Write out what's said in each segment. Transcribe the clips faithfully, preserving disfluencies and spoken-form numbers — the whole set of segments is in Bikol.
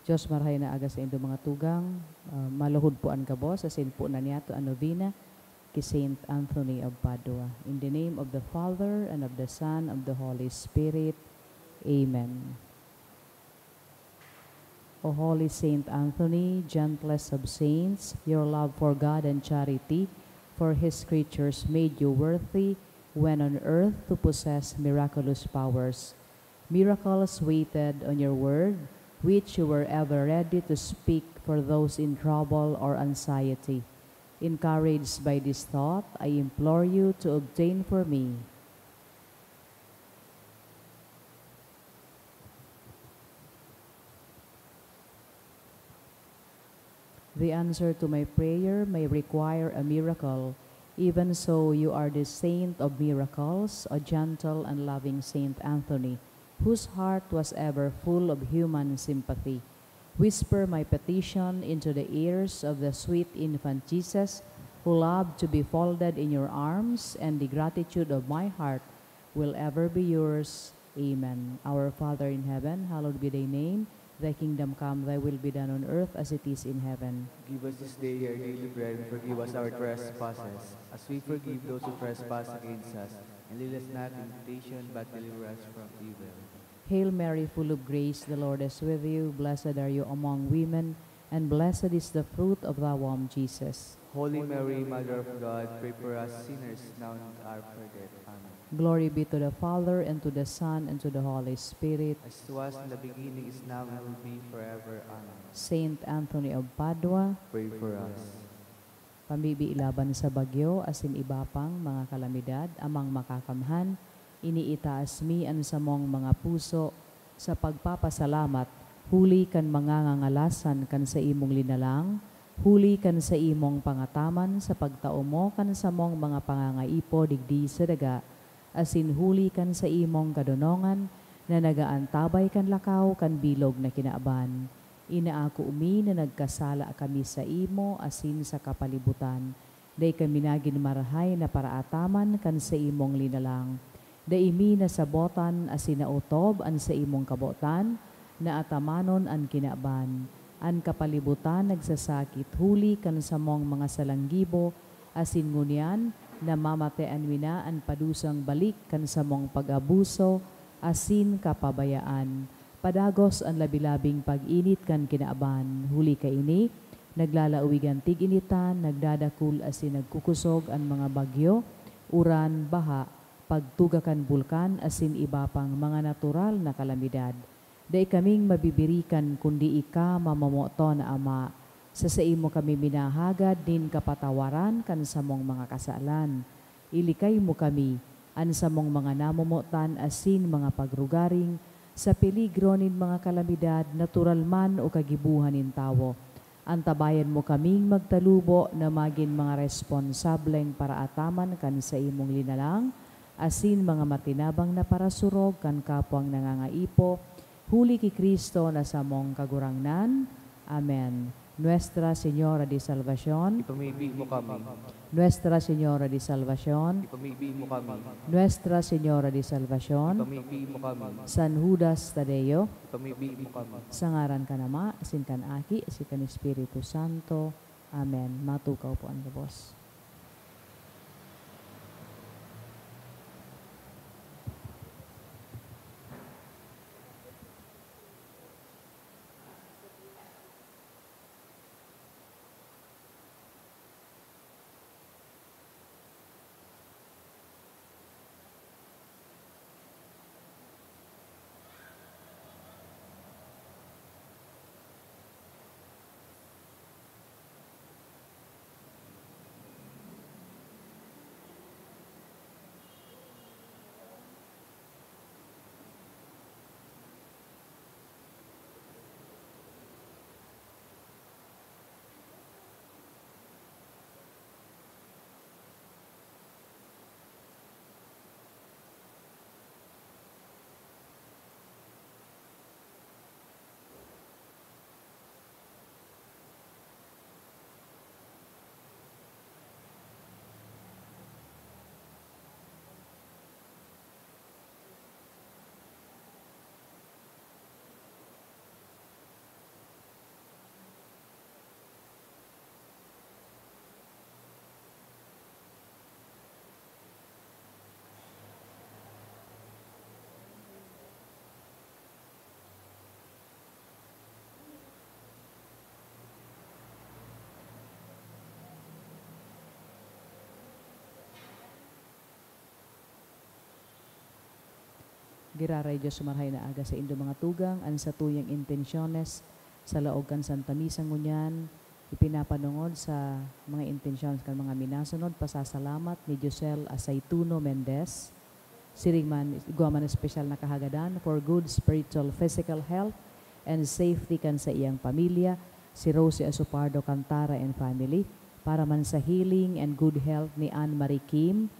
Diyos, marahay na aga saindo mga tugang. Ah, maluhod po an gabos asin po na niyato an novena ki Saint Anthony of Padua. In the name of the Father, and of the Son, and of the Holy Spirit. Amen. O holy Saint Anthony, gentlest of saints, your love for God and charity for His creatures made you worthy, when on earth, to possess miraculous powers. Miracles waited on your word, which you were ever ready to speak for those in trouble or anxiety. Encouraged by this thought, I implore you to obtain for me The answer to my prayer may require a miracle. Even so, you are the saint of miracles, a gentle and loving Saint Anthony, whose heart was ever full of human sympathy. Whisper my petition into the ears of the sweet infant Jesus, who loved to be folded in your arms, and the gratitude of my heart will ever be yours. Amen. Our Father in heaven, hallowed be thy name. Thy kingdom come, thy will be done on earth as it is in heaven. Give us this day our daily bread, and forgive us our trespasses, as we forgive those who trespass against us. And lead us not into temptation, but deliver us from evil. Hail Mary, full of grace, the Lord is with you. Blessed are you among women, and blessed is the fruit of thy womb, Jesus. Holy Mary, Mother of God, pray for us sinners, now and at our hour of death. Amen. Glory be to the Father, and to the Son, and to the Holy Spirit. As it was in the beginning, is now, and will be forever. Amen. Saint Anthony of Padua. Pray for us. Pamibi laban sa bagyo asin iba pang mga kalamidad, Amang Makakamhan, iniitaas mi an samong mga puso sa pagpapasalamat huli kan mangangangalasan kan saimong linalang, huli kan saimong pangataman sa pagtao mo kan samong mga pangangaipo digdi sa daga, asin huli kan saimong kadonongan na nagaantabay kan lakaw kan bilog na kinaban. Inaako mi na nagkasala kami saimo asin sa kapalibutan. Dai kami nagin marahay na paraataman kan saimong linalang. Dai mi nasabotan asin naotob an saimong kabotan na atamanon an kinaban. An kapalibutan nagsasakit huli kan samong mga salanggibo, asin ngunyan namamatean mi na an padusang balik kan samong pag-abuso asin kapabayaan. Padagos an labi-labing pag-init kan kinaban. Huli kaini, naglalawig an tig-initan, nagdadakul asin nagkukusog an mga bagyo, uran, baha, pagtuga kan bulkan asin iba pang mga natural na kalamidad. Dai kaming mabibirikan kundi ika, mamomoton na Ama. Sa saimo kami minahagad nin kapatawaran kan samong mga kasalan. Ilikay mo kami, an samong mga namomotan asin mga pagrugaring, sa peligro nin mga kalamidad, natural man o kagibohan nin tawo. Antabayan mo kaming magtalubo na magin mga responsableng paraataman kan saimong linalang, asin mga matinabang na parasurog kan kapwang nangangaipo, huli ki Cristo na samong Kagurangnan. Amen. Nuestra Señora de Salvacion. Ipamibi mo kami. Nuestra Señora de Salvacion. Ipamibi mo kami. Nuestra Señora de Salvacion. Ipamibi mo kami. San Judas Tadeo. Ipamibi mo kami. Sa ngaran kan Ama, asin kan Aki, asin kan Espiritu Santo. Amen. Matukaw po an gabos. Giraray Dios marahay na aga saindo mga tugang, an satuyang intensyones sa laog kan Santa Misa ngunyan, ipinapanongod sa mga intensyones kan mga minasunod, pasasalamat ni Josel Asaytuno Mendez, siring man, igwa man espesyal na kahagadan for good spiritual, physical health and safety kan sa iyang pamilya, si Rosie Asopardo Cantara and family, para man sa healing and good health ni Anne Marie Kim,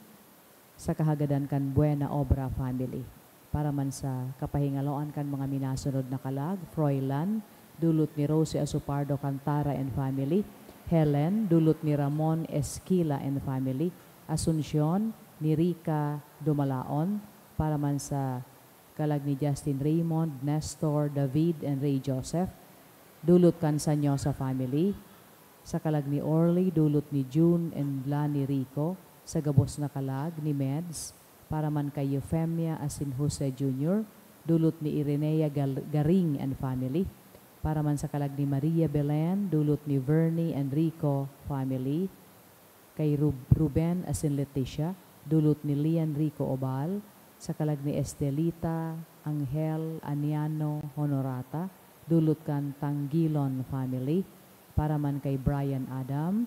sa kahagadan kan Buena Obra family, para man sa kapahingaloan kan mga minasunod na kalag, Froilan, dulot ni Rosie Asopardo Cantara and family, Helen, dulot ni Ramon Esquila and family, Asuncion, ni Rica Dumalaon, para man sa kalag ni Justin Raymond, Nestor, David, and Ray Joseph, dulot kan Sanyosa family, sa kalag ni Orly, dulot ni June and Lani Rico, sa gabos na kalag ni Meds, para man kay Eufemia asin Jose Junior, dulot ni Irenea Gal-, Garing and family, para man sa kalag ni Maria Belen, dulot ni Vernie and Rico family, kay Rub-, Ruben asin Leticia, dulot ni Lian Rico Obal, sa kalag ni Estelita, Angel, Aniano, Honorata, dulot kan Tanggilon family, para man kay Brian Adam,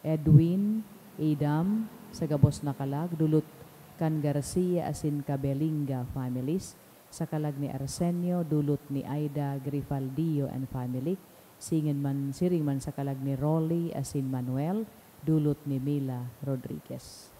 Edwin, Adam, sa gabos na kalag, dulot kan Garcia asin Cabelinga families, sa kalag ni Arsenio, dulot ni Aida Grifaldio and family, singin man, siring man sa kalag ni Rolly asin Manuel, dulot ni Mila Rodriguez.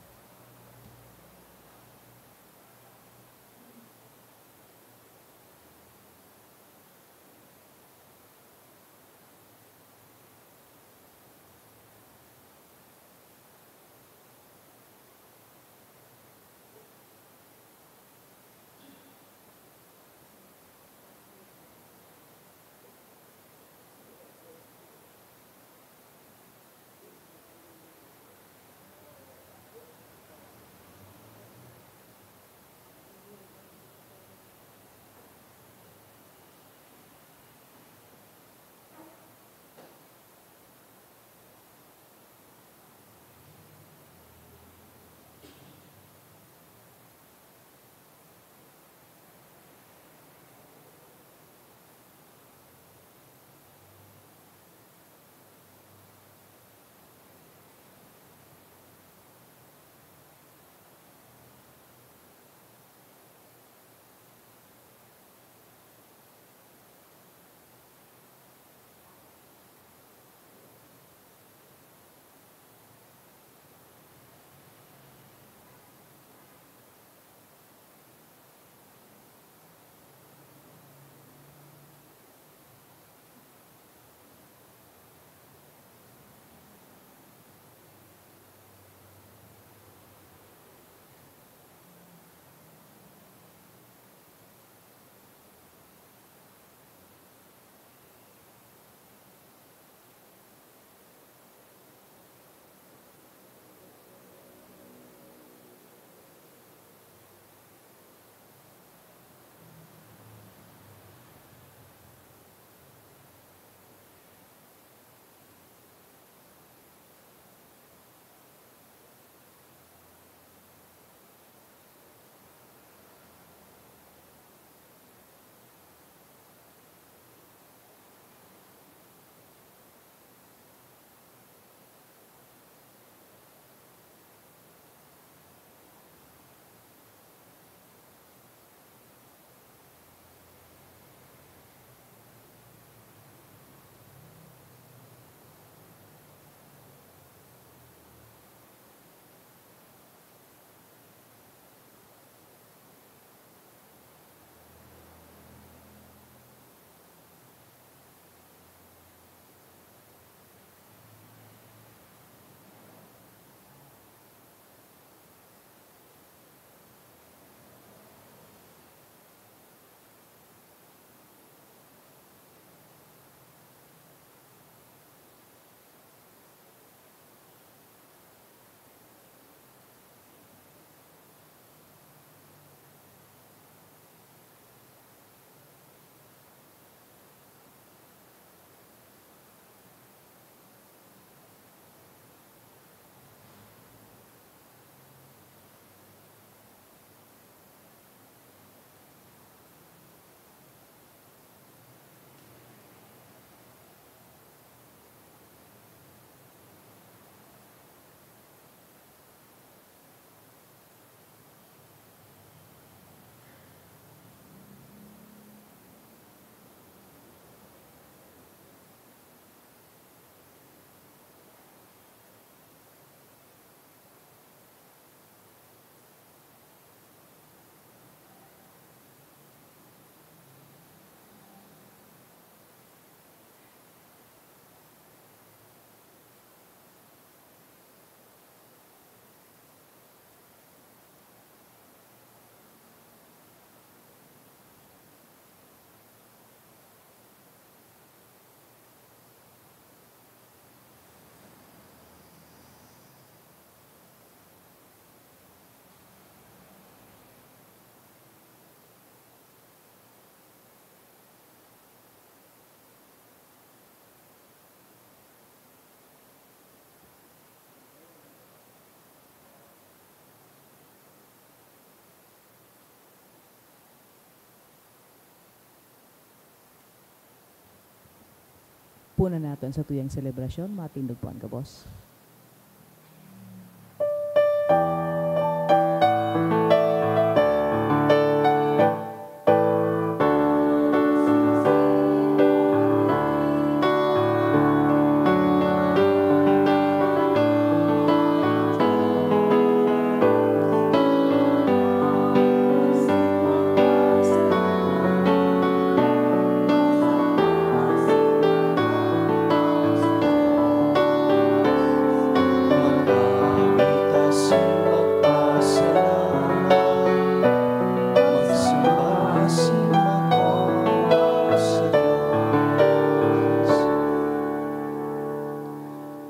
Una naton sa tuyang selebrasyon, matindog po an gabos.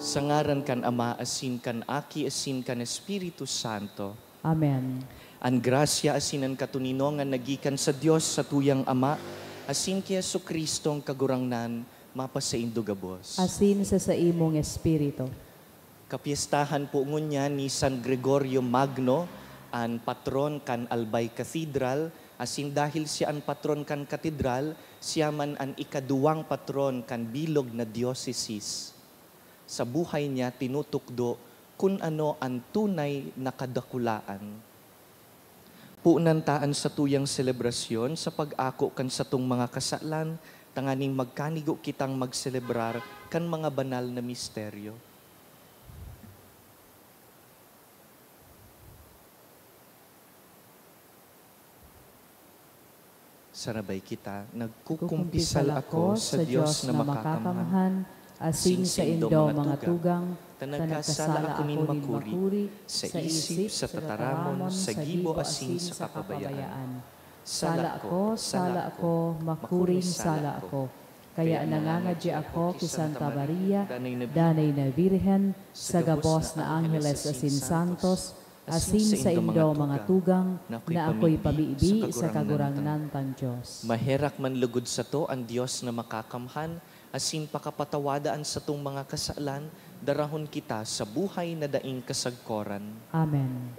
Sa ngaran kan Ama, asin kan Aki, asin kan Espiritu Santo. Amen. An grasya asin an katoninongan na gikan sa Dios satuyang Ama, asin ki Jesu-Cristong Kagurangnan, mapasaindo gabos. Asin sa saimong espiritu. Kapyestahan po ngunyan ni San Gregorio Magno, an patron kan Albay Cathedral, asin dahil siya an patron kan katedral, siya man an ikaduwang patron kan bilog na diosesis. Sa buhay niya, tinutukdo kun ano an tunay na kadakulaan. Punan ta an satuyang selebrasyon sa pag-ako kan satong mga kasalan, tanganing magkanigo kitang magselebrar kan mga banal na misteryo. Sarabay kita, nagkukumpisal ako sa Dios na makakamhan, asin sa indo mga tugang, ta nagkasala ako nin makuri, sa isip, sa tataramon, sa gibo, asin sa kapabayaan. Sala ko, sala ko, makuring sala ako. Kaya nangangadya ako ki Santa Maria, danay na Birhen, sa gabos na angheles asin santos, asin sa indo mga tugang, na ako'y pamibi sa Kagurangnan tang Dios. Maherak man lugod sato an Dios na makakamhan, asin pakapatawada an satong mga kasalan, darahon kita sa buhay na daing kasagkoran. Amen.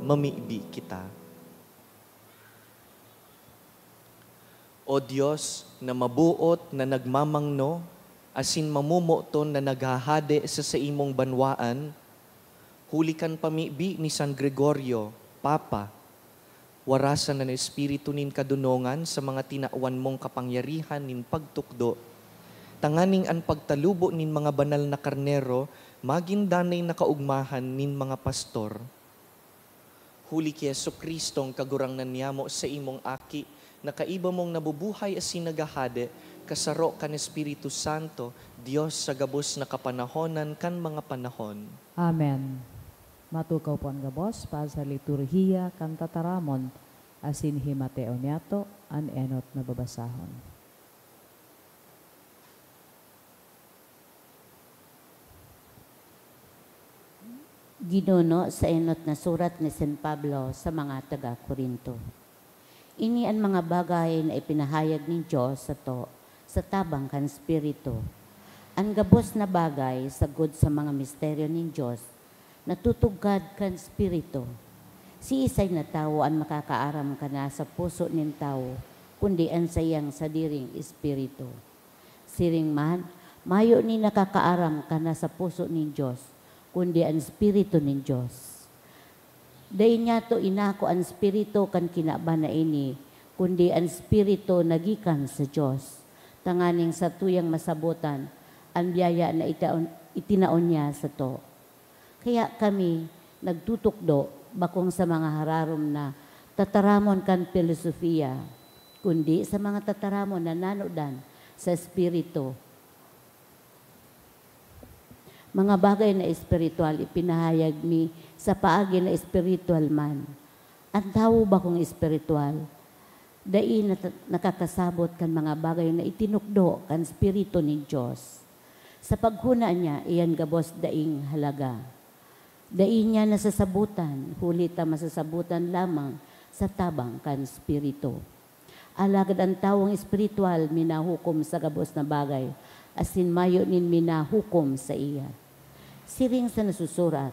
Mamibi kita. O Dios na maboot na nagmamangno asin mamomoton na naghahade sa saimong banwaan, huli kan pamibi ni San Gregorio, Papa, warasan an espiritu nin kadonongan sa mga tinawan mong kapangyarihan nin pagtukdo, tanganing an pagtalubo nin mga banal na karnero magin danay na kaogmahan nin mga pastor. Huli ki Jesu-Cristong Kagurangnan niyamo, saimong Aki, na kaiba mong nabubuhay asin naghahade, kasaro kan Espiritu Santo, Dios sa gabos na kapanahonan kan mga panahon. Amen. Matukaw po an gabos para sa liturhiya kan tataramon, asin himateon niyato an enot na babasahon. Ginuno sa enot na surat ni San Pablo sa mga taga Corinto. Ini an mga bagay na ipinahayag nin Dios sato sa tabang kan Espiritu. An gabos na bagay, sagkod sa mga misteryo nin Dios, natutugkad kan Espiritu. Siisay na tawo an makakaaram kan nasa puso nin tawo, kundi an saiyang sadiring espiritu? Siring man, mayo nin nakakaaram kan nasa puso nin Dios, kundi an Espiritu nin Dios. Dai niyato inako an espiritu kan kinaban na ini, kundi an espiritu na gikan sa Dios. tanganing satuyang masabotan an biyaya na itaon-, itinao niya sato. Kaya kami nagtutukdo, bakong sa mga hararom na tataramon kan pilosofiya, kundi sa mga tataramon na nanodan sa Espiritu. Mga bagay na espiritual, ipinahayag mi sa paagi na espiritual man. An tawo bakong espiritual, dai nata-, nakakasabot kan mga bagay na itinukdo kan Espiritu nin Dios. Sa paghona niya, iyan gabos daing halaga. Dai niya nasasabotan, huli ta masasabotan lamang sa tabang kan Espiritu. Alagad an tawong espiritual minahukom sa gabos na bagay, asin mayo nin minahukom saiya. Siring sa nasusurat,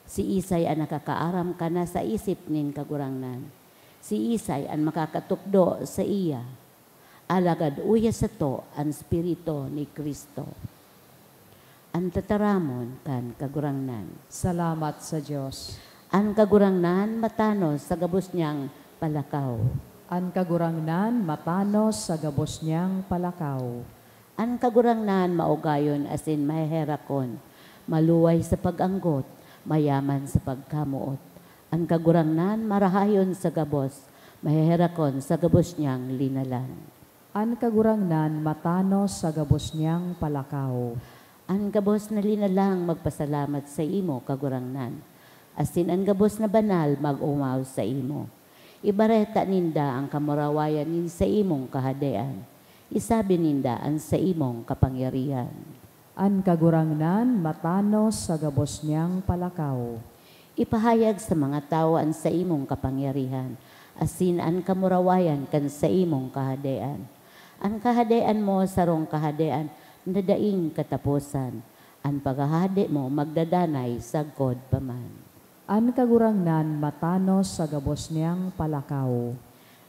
"Siisay an nakakaaram kan nasa isip nin Kagurangnan? Siisay an makakatukdo saiya?" Alagad uya sato an Espiritu ni Cristo. An tataramon kan Kagurangnan. Salamat sa Dios. An Kagurangnan matanos sa gabos niyang palakaw. An Kagurangnan matanos sa gabos niyang palakaw. An Kagurangnan maugayon asin maheherakon, maluway sa pag-anggot, mayaman sa pagkamoot. An Kagurangnan marahayon sa gabos, maheherakon sa gabos niyang linalang. An Kagurangnan matanos sa gabos niyang palakaw. An gabos na linalang magpasalamat saimo, Kagurangnan, asin an gabos na banal mag-omaw saimo. Ibareta ninda an kamurawayan nin saimong kahadean. Isabi ninda an saimong kapangyarihan. An Kagurangnan matanos sa gabos niyang palakaw. Ipahayag sa mga tawo an saimong kapangyarihan, asin an kamurawayan kan saimong kahadean. An kahadean mo sarong kahadean na daing kataposan. An paghahade mo magdadanay sagkod pa man. An Kagurangnan matanos sa gabos niyang palakaw.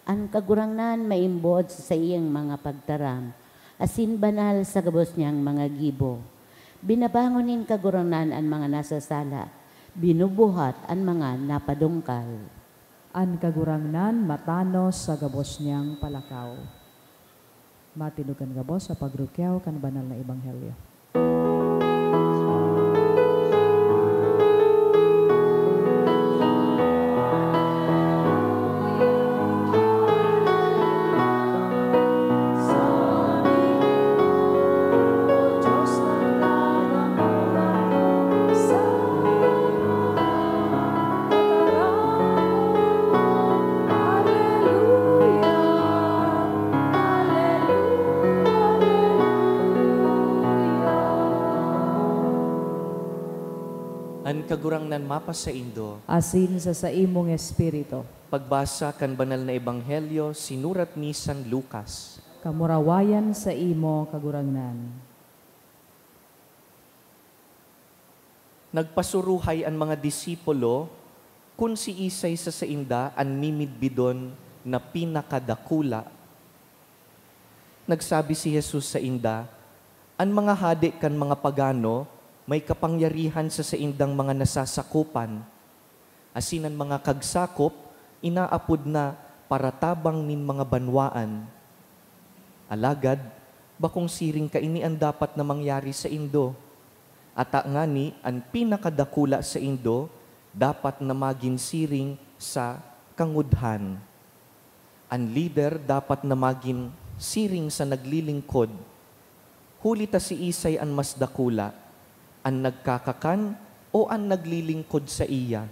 An Kagurangnan maimbod sa saiyang mga pagtaram, asin banal sa gabos niyang mga gibo. Binabangon nin Kagurangnan an mga nasasala, binubuhat an mga napadungkal. An Kagurangnan matanos sa gabos niyang palakaw. Matindog kan gabos sa pagrukyaw kan banal na ebanghelyo. An Kagurangnan mapasaindo. Asin sa saimong espiritu. Pagbasa kan Banal na Ebanghelyo sinurat ni San Lucas. Kamurawayan saimo, Kagurangnan. Nagpasuruhay an mga disipulo kun siisay sa sainda an mimidbidon na pinakadakula. Nagsabi si Jesus sainda, "An mga hade kan mga pagano may kapangyarihan sa saindang mga nasasakopan, asin an mga kagsakop inaapod na paratabang nin mga banwaan. Alagad, bakong siring kaini an dapat na mangyari saindo. Ata ngani, an pinakadakula saindo dapat na magin siring sa kangudhan. An lider dapat na magin siring sa naglilingkod. Huli ta siisay an mas dakula, an nagkakakan o an naglilingkod saiya?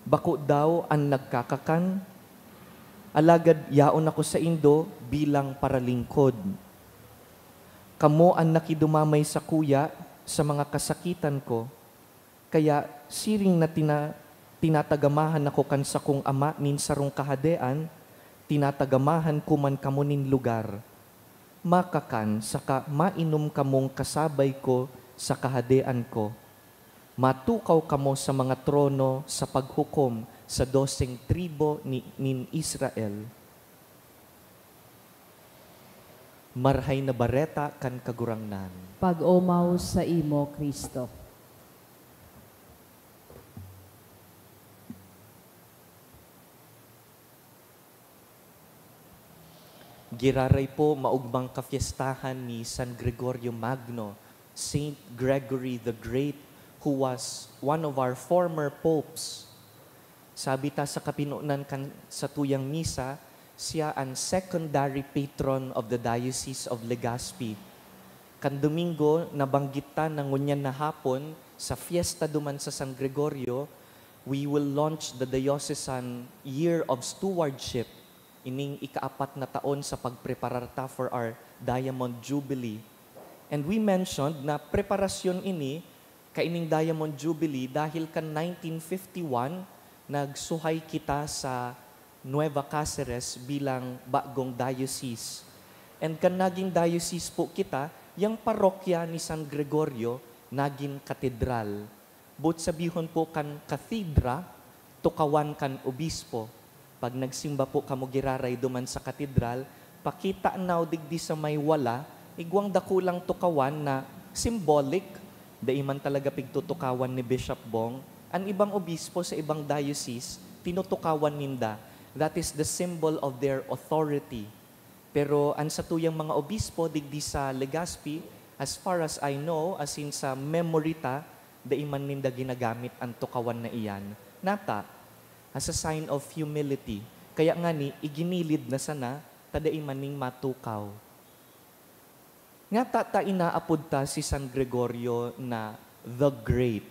Bako daw an nagkakakan? Alagad yaon ako saindo bilang paralingkod. Kamo an nakidumamay sakuya sa mga kasakitan ko. Kaya siring na tina-, tinatagamahan ako kan sakong Ama nin sarong kahadean, tinatagamahan ko man kamo nin lugar. Makakan saka mainom kamong kasabay ko sa kahadean ko. Matukaw kamo sa mga trono sa paghukom sa doseng tribo ni, nin Israel." Marahay na Bareta kan Kagurangnan. Pag-omaw saimo, Cristo. Giraray po maugmang kafiestahan ni San Gregorio Magno, Saint Gregory the Great, who was one of our former popes. Sabi ta sa kapinonan kan satuyang misa, siya an secondary patron of the Diocese of Legazpi. Kan Domingo, nabanggit ta na ngunyan na hapon, sa fiesta duman sa San Gregorio, we will launch the Diocesan Year of Stewardship, ining ikaapat na taon sa pagpreparar ta for our Diamond Jubilee. And we mentioned na preparasyon ini kaining Diamond Jubilee dahil kan nineteen fifty-one, nagsuhay kita sa Nueva Caceres bilang bagong diocese. And kan naging diocese po kita, yang parokya ni San Gregorio naging katedral. Boot sabihon po kan cathedra, tukawan kan obispo. Pag nagsimba po kamo giraray duman sa katedral, pakita naw digdi sa may wala, igwang dakulang tukawan na symbolic. Dai man talaga pigtutukawan ni Bishop Bong. An ibang obispo sa ibang diocese, tinutukawan ninda. That is the symbol of their authority. Pero an satuyang mga obispo digdi sa Legazpi, as far as I know, asin sa memory ta, dai man ninda ginagamit an tukawan na iyan. Nata, as a sign of humility. Kaya ngani, iginilid na sana, ta dai man nin matukaw. Ngata ta inaapod ta si San Gregorio na the Great.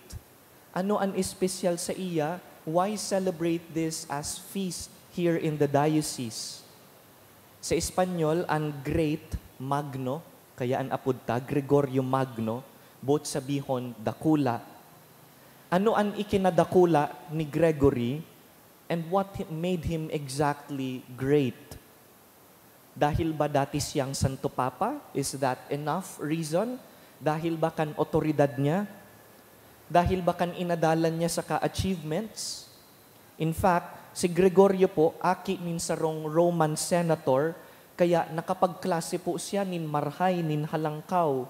Ano an espesyal sa iya? Why celebrate this as feast here in the diocese? Sa Espanyol, an great, magno, kaya an apod ta, Gregorio Magno, boot sabihon, dakula. Ano an ikinadakula ni Gregory, and what hi-, made him exactly great? Dahil ba dati siyang Santo Papa? Is that enough reason? Dahil ba kan otoridad niya? Dahil ba kan inadalan niya saka achievements? In fact, si Gregorio po, aki nin sarong Roman senator, kaya nakapagklase po siya nin marhay nin halangkaw.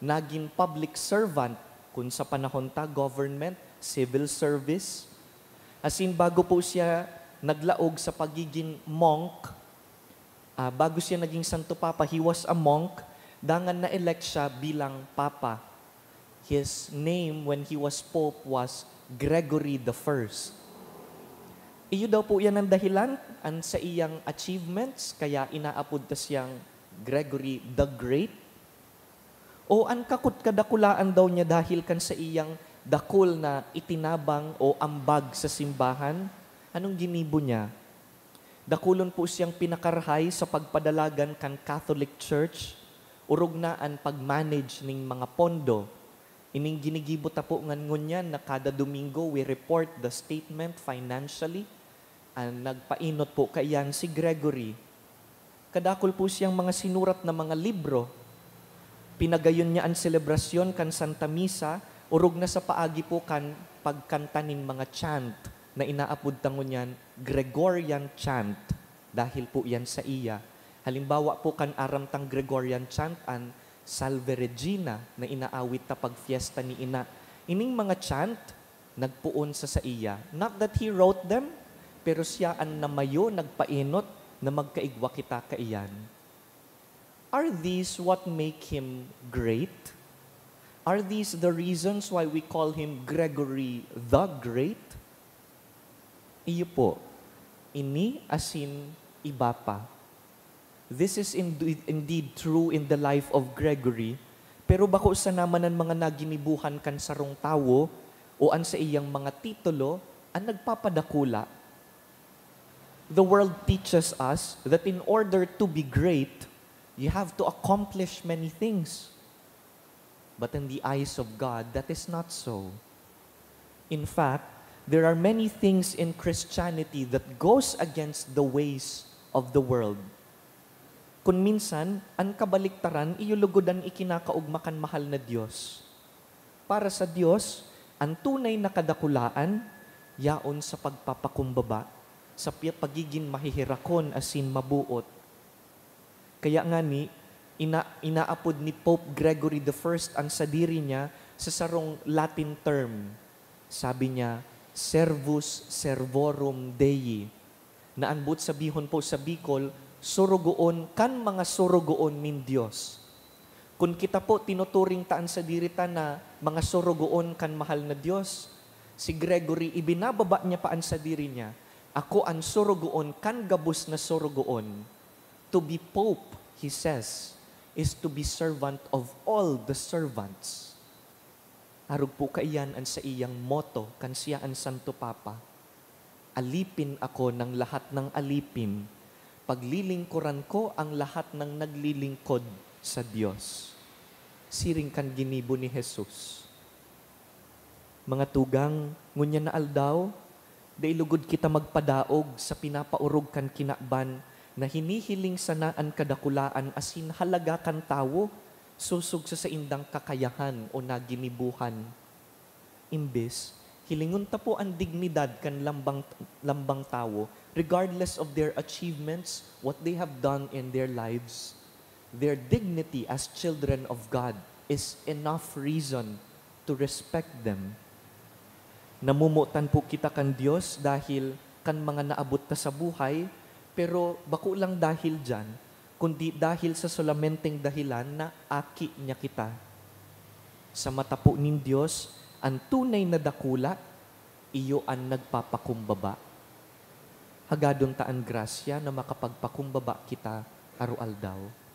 Nagin public servant, kun sa panahon ta, government, civil service. Asin bago po siya naglaog sa pagigin monk, ah, bago siya naging Santo Papa, he was a monk, dangan na-elect siya bilang Papa. His name when he was Pope was Gregory the First. Iyo daw po yan ang dahilan, an saiyang achievements, kaya inaapod ta siyang Gregory the Great. O an kakot kadakulaan daw niya dahil kan saiyang dakul na itinabang o ambag sa simbahan? Anong ginibo niya? Dakulon po siyang pinakarahay sa pagpadalagan kan Catholic Church, orog na an pag-manage ning mga pondo. Ining ginigibo ta po ngan ngunyan na kada Domingo we report the statement financially. An nagpainot po kaiyan si Gregory. Kadakul po siyang mga sinurat na mga libro. Pinagayon niya an selebrasyon kan Santa Misa, orog na sa paagi po kan pagkanta nin mga chant na inaapod ta ngunyan Gregorian chant, dahil po yan saiya. Halimbawa po kan aram tang Gregorian chant, an Salve Regina na inaawit ta pag fiesta ni Ina. Ining mga chant, nagpoon sa saiya. Not that he wrote them, pero siya an namayo, nagpaenot na magkaigwa kita kaiyan. Are these what make him great? Are these the reasons why we call him Gregory the Great? Iyo po, ini asin iba pa. This is indeed, indeed true in the life of Gregory, pero bako sana man an mga naginibuhan kan sarong tawo o an saiyang mga titulo an nagpapadakula. The world teaches us that in order to be great, you have to accomplish many things. But in the eyes of God, that is not so. In fact, there are many things in Christianity that goes against the ways of the world. Kun minsan, an kabaliktaran iyo lugod an ikinakaogma kan mahal na Dios. Para sa Dios, an tunay na kadakulaan yaon sa pagpapakumbaba, sa pi-, pagigin maheherakon asin maboot. Kaya ngani, ina-, inaapod ni Pope Gregory the First an sadiri niya sa sarong Latin term. Sabi niya, "Servus servorum Dei," na an boot sabihon po sa Bicol, Sorogoon kan mga sorogoon nin Dios. Kun kita po tinuturing ta an sadiri ta na mga sorogoon kan mahal na Dios, si Gregory, ibinababa niya pa an sadiri niya, "Ako an sorogoon kan gabos na sorogoon." To be pope, he says, is to be servant of all the servants. Arog po kaiyan an saiyang motto kan siya an Santo Papa, "Alipin ako ng lahat ng alipin, paglilingkuran ko ang lahat ng naglilingkod sa Dios." Siring kan ginibo ni Jesus. Mga tugang, ngunyan na aldaw, dai lugod kita magpadaog sa pinapaorog kan kinaban na hinihiling sana an kadakulaan asin halaga kan tawo sosog sa saindang kakayahan o naginibohan. Imbes, hilingon ta po an dignidad kan lambang, lambang tawo, regardless of their achievements, what they have done in their lives. Their dignity as children of God is enough reason to respect them. Namomotan po kita kan Dios dahil kan mga naabot ta sa buhay, pero bako lang dahil diyan, kundi dahil sa solamenteng dahilan na aki niya kita. Sa mata po nin Dios, an tunay na dakula, iyo an nagpapakumbaba. Hagadon ta an grasya na makapagpakumbaba kita aroaldaw.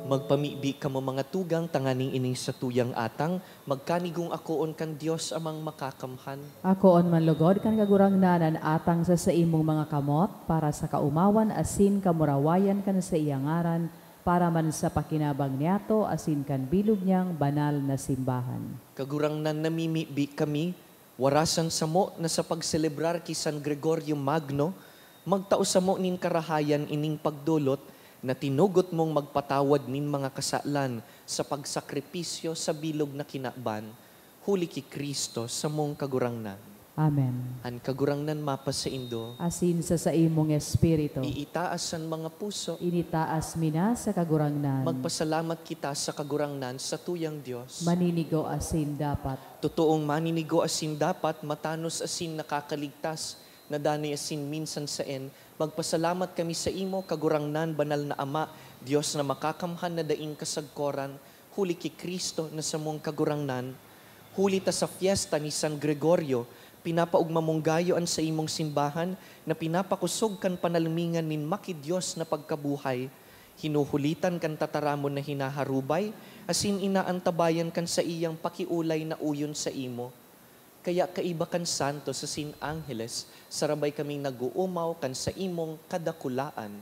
Magpamibi kamo, mga tugang, tanganing ining satuyang atang magkanigong akoon kan Dios Amang Makakamhan. Akoon man logod kan Kagurangnan an atang sa saimong mga kamot, para sa kaomawan asin kamurawayan kan saiyang ngaran, para man sa pakinabang niyato asin kan bilog niyang banal na simbahan. Kagurangnan, namimibi kami, warasan samo na sa pagselebrar ki San Gregorio Magno, magtao samo nin karahayan ining pagdolot na tinugot mong magpatawad nin mga kasalan sa pagsakripisyo sa bilog na kinaban, huli ki Cristo, samong Kagurangnan. Amen. An Kagurangnan mapasaindo. Asin sa saimong espiritu. Iitaas an mga puso. Initaas mi na sa Kagurangnan. Magpasalamat kita sa Kagurangnan, satuyang Dios. Maninigo asin dapat. Totoong maninigo asin dapat, matanos asin nakakaligtas, na danoy asin minsan saen, magpasalamat kami saimo, Kagurangnan, Banal na Ama, Dios na Makakamhan na daing kasagkoran, huli ki Cristo na samong Kagurangnan. Huli ta sa fiesta ni San Gregorio, pinapaogma mong gayo an saimong simbahan na pinapakosog kan panalmingan nin maki-Dios na pagkabuhay. Hinuhulitan kan tataramon na hinaharubay, asin inaantabayan kan saiyang pakiolay na uyon saimo. Kaya kaiba kan santos asin angheles, sarabay kaming nag-oomaw kan saimong kadakulaan.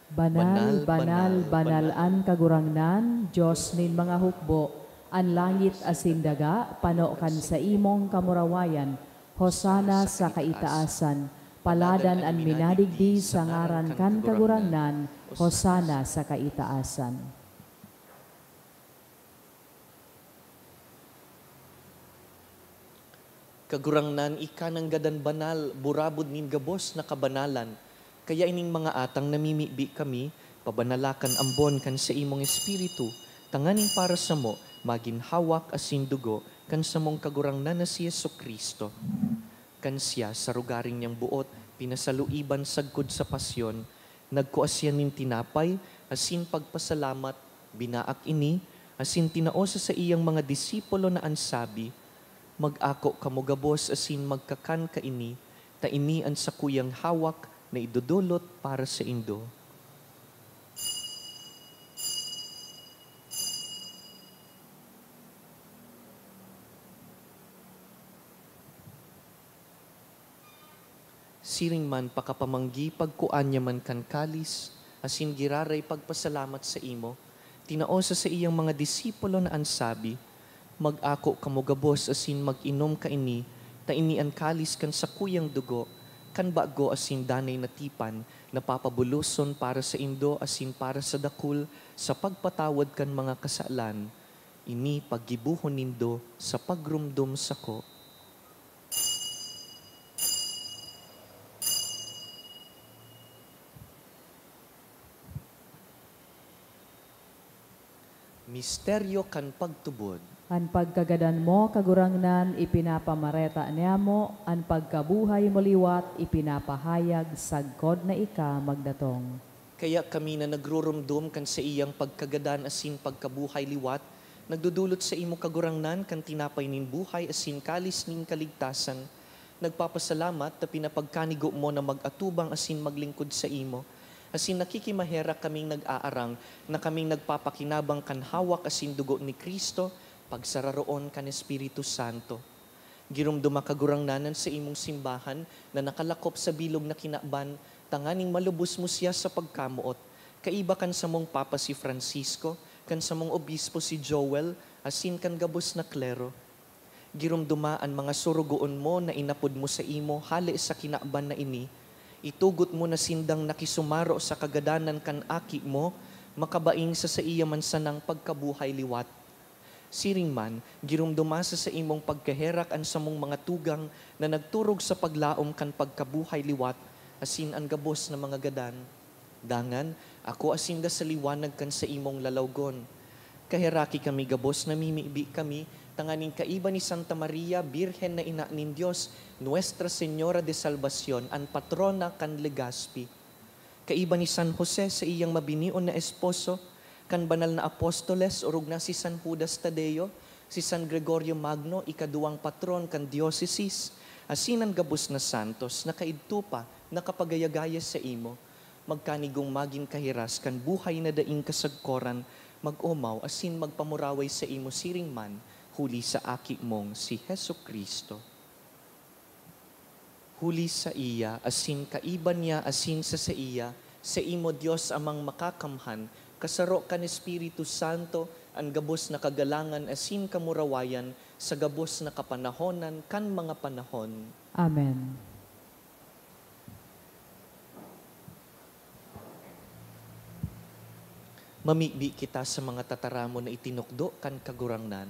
Banal, banal, banal an Kagurangnan, Dios nin mga hukbo. An langit asin daga pano kan saimong kamurawayan. Hosana sa kaitaasan. Paladan an minadigdi sa ngaran kan Kagurangnan. Hosana sa kaitaasan. Kagurangnan, ika nanggad an banal, burabod nin gabos na kabanalan. Kaya ining mga atang namimibi kami, pabanalakan ambon kan saimong Espiritu, tanganing para samo, magin hawak asin dugo kan samong Kagurangnan na si Jesu-Cristo. Kan siya, sa rogaring niyang boot, pinasaluiban sagkod sa pasyon, nagkua siya nin tinapay, asin pagpasalamat, binaak ini, asin tinao sa saiyang mga disipulo na an sabi, "Mag-ako kamo gabos asin magkakan kaini, ta ini an sakuyang hawak na idodolot para saindo." Siring man pakapamanggi, pagkua niya man kan kalis, asin giraray pagpasalamat saimo, tinao sa saiyang mga disipulo na an sabi, "Mag-ako kamo gabos asin mag-inom kaini, ta ini an kalis kan sakuyang dugo, kan bago asin danay na tipan, na papabuloson para saindo asin para sa dakul sa pagpatawad kan mga kasalan. Ini paggibohon nindo sa pagromdom sako." Misteryo kan pagtubod. An pagkagadan mo, Kagurangnan, ipinapamareta niamo, an pagkabuhay mo liwat ipinapahayag sagkod na ika magdatong. Kaya kami na nagruromdom kan saiyang pagkagadan asin pagkabuhay liwat, nagdodolot saimo, Kagurangnan, kan tinapay nin buhay asin kalis nin kaligtasan, nagpapasalamat ta pinapagkanigo mo na mag-atubang asin maglingkod saimo, asin nakikimaherak kaming nag-aarang na kaming nagpapakinabang kan hawak asin dugo ni Cristo, pagsararoon kan Espiritu Santo. Giromdoma, Kagurangnan, an saimong simbahan na nakalakop sa bilog na kinaban, tanganing malubos mo siya sa pagkamoot, kaiba kan samong Papa si Francisco, kan samong Obispo si Joel, asin kan gabos na klero. Giromdoma an mga sorogoon mo na inapod mo saimo hale sa kinaban na ini. Itugot mo na sindang nakisumaro sa kagadanan kan Aki mo, makabaing sa saiya man sanang pagkabuhay liwat. Siring man, giromdoma sa saimong pagkaherak an samong mga tugang na nagturog sa paglaom kan pagkabuhay liwat, asin an gabos na mga gadan. Dangan, akoa sinda sa liwanag kan saimong lalawgon. Kaheraki kami gabos, namimibi kami, tanganing kaiba ni Santa Maria, Birhen na Ina nin Dios, Nuestra Señora de Salvacion, an patrona kan Legazpi. Kaiba ni San Jose, saiyang mabinion na esposo, kan banal na apostoles, orog na si San Judas Tadeo, si San Gregorio Magno, ikaduwang patron kan diocesis, asin an gabos na santos na kaidto pa nakapagaya-gaya saimo, magkanigong magin kahiras kan buhay na daing kasagkoran, mag-omaw asin magpamuraway saimo siring man, huli sa Aki mong si Jesu-Cristo. Huli saiya, asin kaiba niya, asin sa saiya, saimo, Dios Amang Makakamhan, kasaro kan Espiritu Santo, an gabos na kagalangan asin kamurawayan sa gabos na kapanahonan kan mga panahon. Amen. Mamibi kita sa mga tataramon na itinukdo kan Kagurangnan.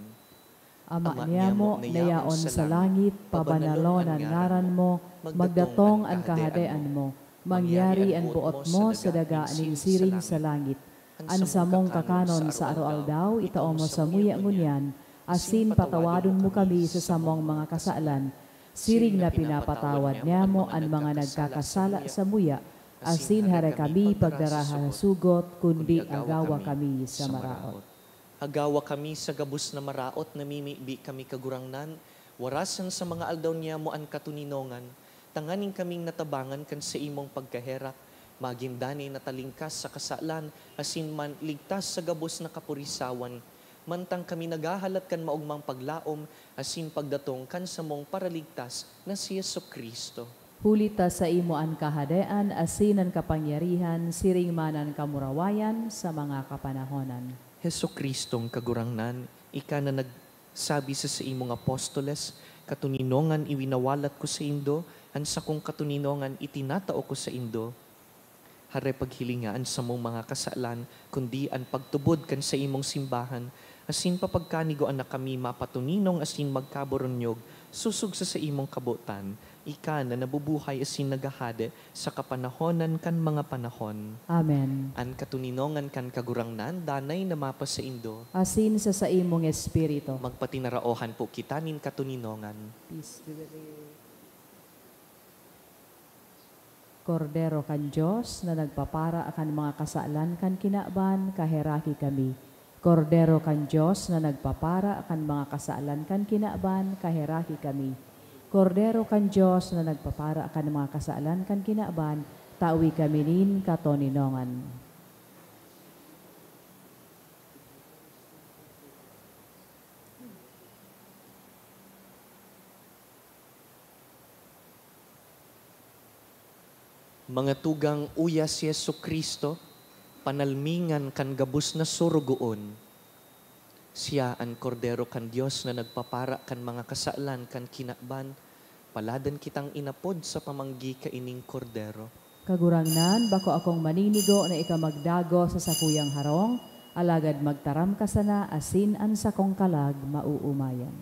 Ama niamo na yaon sa langit, pabanalon an ngaran mo, magdatong an Kahadean mo, mangyari an boot mo sa daga nin siring sa langit. An samong kakanon sa aroaldaw, itao mo samuya ngunyan, asin patawadon mo kami sa samong mga kasalan, siring na pinapatawad niamo an mga nagkakasala samuya, asin hare kami pagdara sa sugot, kundi agawa kami sa maraot. Agawa kami sa gabos na maraot, namimibi kami, Kagurangnan, warasan sa mga aldaw niamo an katoninongan, tanganing kaming natabangan kan saimong pagkaherak, magin danay na talingkas sa kasalan, asin man ligtas sa gabos na kapurisawan, mantang kami naghahalat kan maogmang paglaom asin pagdatong kan samong Paraligtas na si Jesu-Cristo. Huli ta saimo an Kahadean asin an kapangyarihan siring man an kamurawayan sa mga kapanahonan. Jesu-Cristong Kagurangnan, ika na nagsabi sa saimong apostoles, "Katoninongan iwinawalat ko saindo, an sakong katoninongan itinatao ko saindo." Hare paghilinga an samong mga kasalan, kundi an pagtubod kan saimong simbahan, asin papagkanigoan na kami mapatoninong asin magkaboronyog sosog sa saimong kabotan, Ika na nabubuhay asin naghahade sa kapanahonan kan mga panahon. Amen. An katoninongan kan Kagurangnan danay na mapasaindo. Asin sa saimong espiritu. Magpatinaraohan po kita nin katoninongan. Peace be with you. Kordero kan Dios na nagpapara kan mga kasalan kan kinaban, kaheraki kami. Kordero kan Dios na nagpapara kan mga kasalan kan kinaban, kaheraki kami. Kordero kan Dios na nagpapara kan mga kasalan kan kinaban, tawi kami nin katoninongan. Mga tugang, uya si Jesu-Cristo, panalmingan kan gabos na sorogoon. Siya an Kordero kan Dios na nagpapara kan mga kasalan kan kinaban. Paladan kitang inapod sa pamanggi kaining Kordero. Kagurangnan, bako akong maninigo na ika magdagos sa sakuyang harong, alagad magtaram ka sana asin an sakong kalag maoomayan.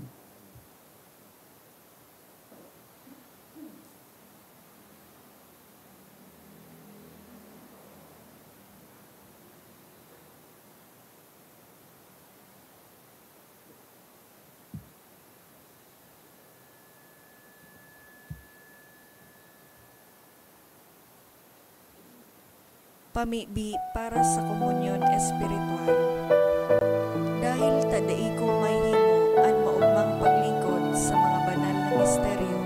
Pamibi para sa komunyon espiritual. Dahil ta dai ko mahihimo an maogmang paglingkod sa mga banal na misteryo,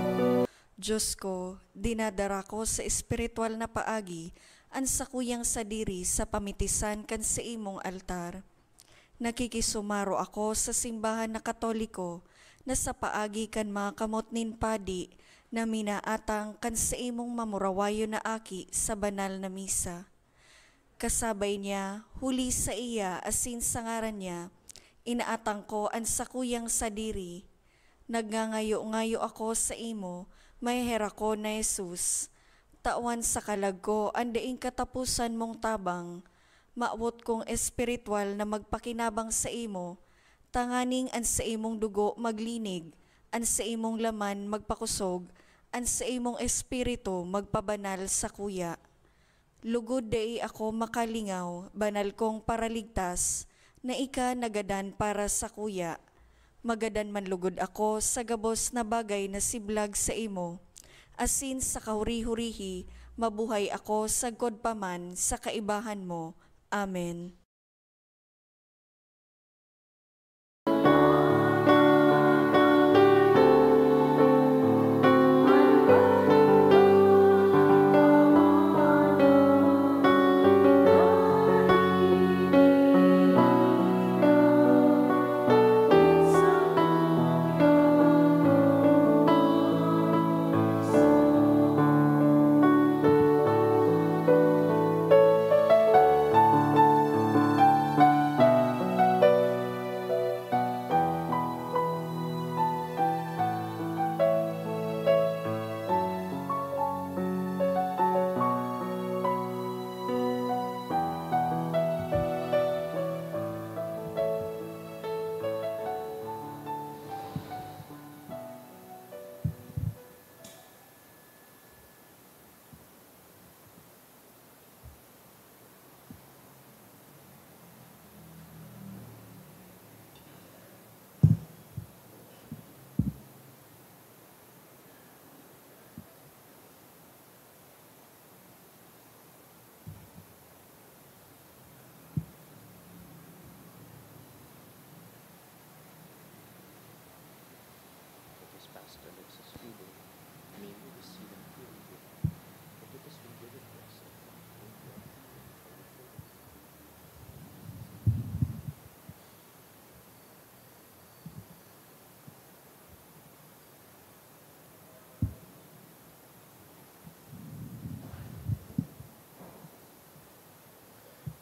Diyos ko, dinadara ko sa espiritual na paagi an sakuyang sadiri sa pamitisan kan saimong altar. Nakikisumaro ako sa simbahan na Katoliko na sa paagi kan mga kamot nin padi na minaatang kan saimong mamurawayon na aki sa banal na misa. Kasabay niya, huli saiya asin sa ngaran niya, inaatang ko an sakuyang sadiri. Nagngangayo-ngayo ako saimo, maheherakon na Jesus. Tawan sa kalag ko an daing kataposan mong tabang. Mawot kong espiritual na magpakinabang saimo, tanganing an saimong dugo maglinig, an saimong laman magpakosog, an saimong espiritu magpabanal sakuya. Lugod dai ako makalingaw, banal kong Paraligtas, na ika nagadan para sakuya. Magadan man lugod ako sa gabos na bagay na siblag saimo, asin sa kahuri-hurihi mabuhay ako sagkod pa man sa kaibahan mo. Amen.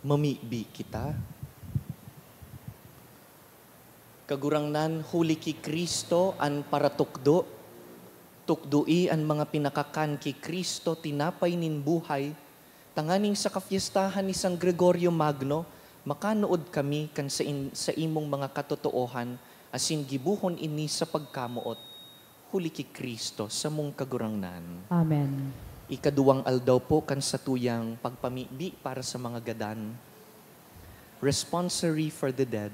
Mamibi kita. Kagurangnan, huli ki Cristo an paratukdo, tukdoi an mga pinakakan ki Cristo, tinapay nin buhay, tanganing sa kapyestahan ni San Gregorio Magno, makanood kami kan sa in-, sa imong mga katotoohan, asin gibohon ini sa pagkamoot. Huli ki Cristo, samong Kagurangnan. Amen. Ikaduwang aldaw po kan satuyang pagpamibi para sa mga gadan. Responsory for the dead.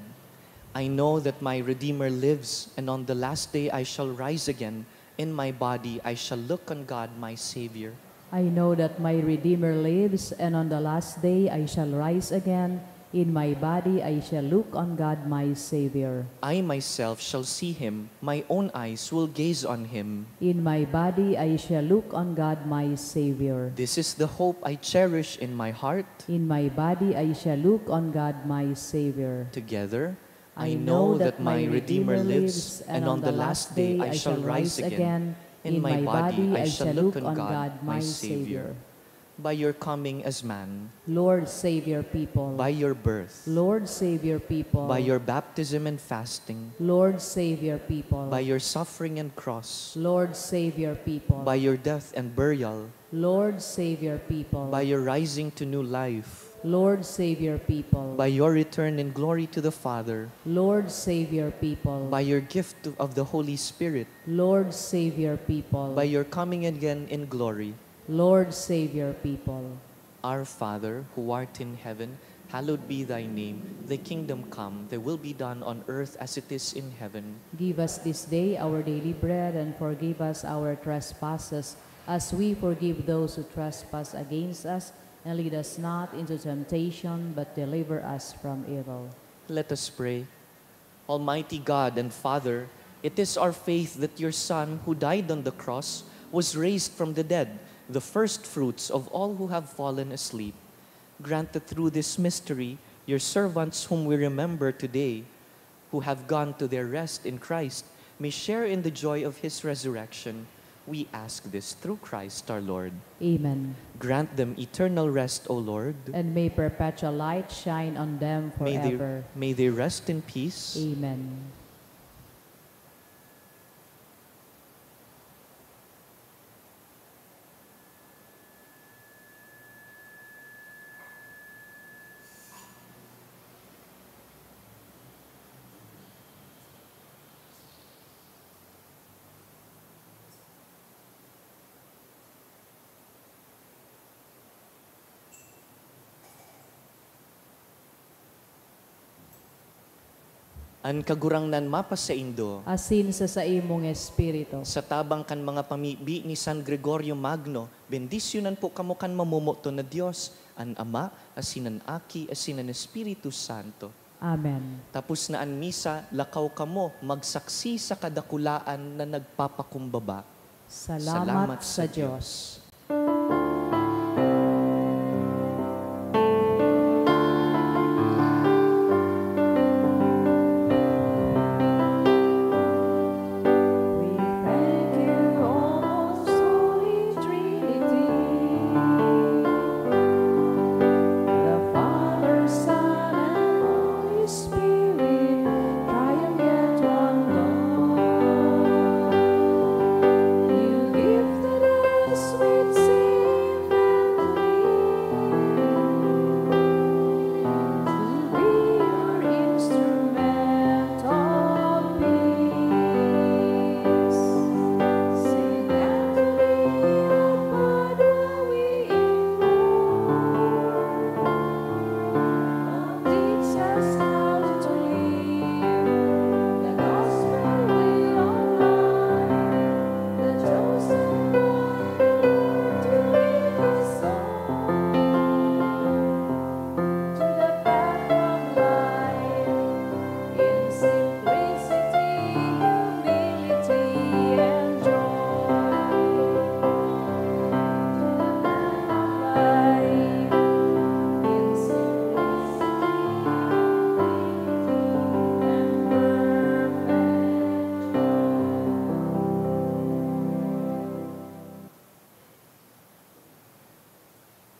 I know that my Redeemer lives, and on the last day I shall rise again. In my body I shall look on God, my Savior. I know that my Redeemer lives, and on the last day I shall rise again. In my body I shall look on God, my Savior. I myself shall see him, my own eyes will gaze on him. In my body I shall look on God, my Savior. This is the hope I cherish in my heart. In my body I shall look on God, my Savior. Together, I know that my Redeemer lives, and on the last day I shall rise again. In my body I shall look on God, my Savior. By your coming as man, Lord, save your people. By your birth, Lord, save your people. By your baptism and fasting, Lord, save your people. By your suffering and cross, Lord, save your people. By your death and burial, Lord, save your people. By your rising to new life, Lord, save your people. By your return in glory to the Father, Lord, save your people. By your gift of the Holy Spirit, Lord, save your people. By your coming again in glory, Lord, save your people. Our Father, who art in heaven, hallowed be thy name. Thy kingdom come, thy will be done on earth as it is in heaven. Give us this day our daily bread, and forgive us our trespasses, as we forgive those who trespass against us. And lead us not into temptation, but deliver us from evil. Let us pray. Almighty God and Father, it is our faith that your Son, who died on the cross, was raised from the dead, the first fruits of all who have fallen asleep. Grant that through this mystery, your servants whom we remember today, who have gone to their rest in Christ, may share in the joy of his resurrection. We ask this through Christ our Lord. Amen. Grant them eternal rest, O Lord. And may perpetual light shine on them May they, forever. May they rest in peace. Amen. An Kagurangnan mapasaindo. Asin sa saimong espiritu. Sa tabang kan mga pamibi ni San Gregorio Magno, bendisyonan po kamo kan mamomoton na Dios, an Ama, asin an Aki, asin an Espiritu Santo. Amen. Tapos na an misa, lakaw kamo, magsaksi sa kadakulaan na nagpapakumbaba. Salamat sa Dios.